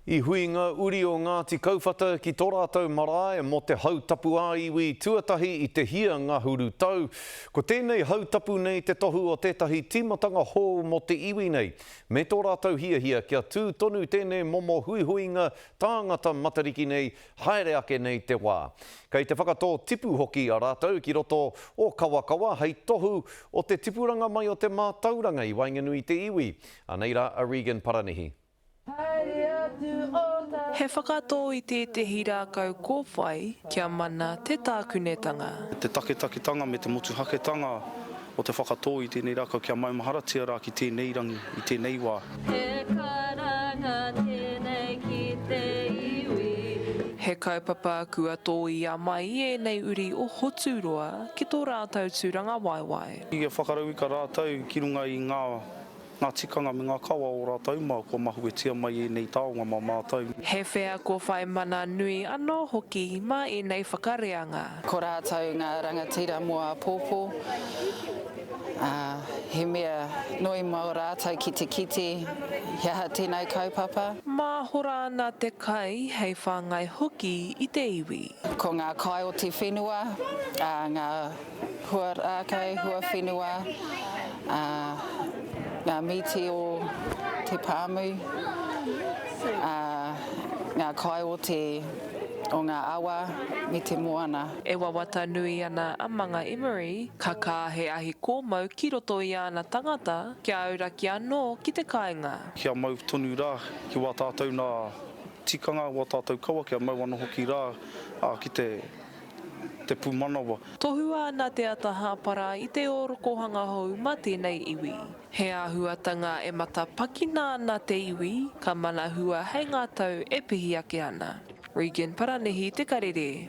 I hui ngā uri o Ngāti Kauwhata ki tō rātou marae mō te hautapu ā-iwi tuatahi i te hia ngahuru tau. Ko tēnei hautapu nei te tohu o tētahi tīmatanga hou mō te iwi nei, me tō rātou hiahia kia tū tonu tēnei momo huihuinga tāngata Matariki nei haere ake nei te wā. Kei te whakatō tipu hoki a rātou ki roto o Kawakawa hei tohu o te tipuranga mai o te mātauranga i waenganui i te iwi. Anei rā a Regan Paranihi. He whakatō i tētehi rākau kōwhai kia mana te tākunetanga. Te taketaketanga me te motuhaketanga o te whakatō i tēnei rākau kia maumaharatia rā ki tēnei rangi, i tēnei wā. He karanga tēnei ki te iwi. He kaupapa kua tōia mai i ēnei uri o Hoturoa ki tō rātou tūrangawaewae. Ia whakarauika rātou ki runga i ngā Ngā tikanga me ngā kawa o rātou mā kua mahuetia mai ēnei taonga mā mātou. He wheako whai mana nui anō hoki mā ēnei whakareanga. Ko rātou ngā rangatira mō āpōpō, ā, he mea nui mō rātou ki te kite he aha tēnei kaupapa. Māhora ana te kai hei whāngai hoki i te iwi. Ko ngā kai o te whenua, ā, ngā. Hua rākau, hua whenua, ā, ngā mīti o te pāmu, ā, ngā kai o te, o ngā awa me te moana. E wawata nui ana a Manga Emery, ka kā he ahi kōmau ki roto i āna tangata, kia auraki anō ki te kāinga. Kia mau tonu rā ki wā tātou nā tikanga, wā tātou kawa, kia mau anō hoki rā ki te te pūmanawa. Tohua ana te ata hāpara i te ōrokohanga hou mā tēnei iwi. He āhuatanga e matapakina ana te iwi, ka manahua hei ngā tau e pihi ake ana. Regan Paranihi Te Karere.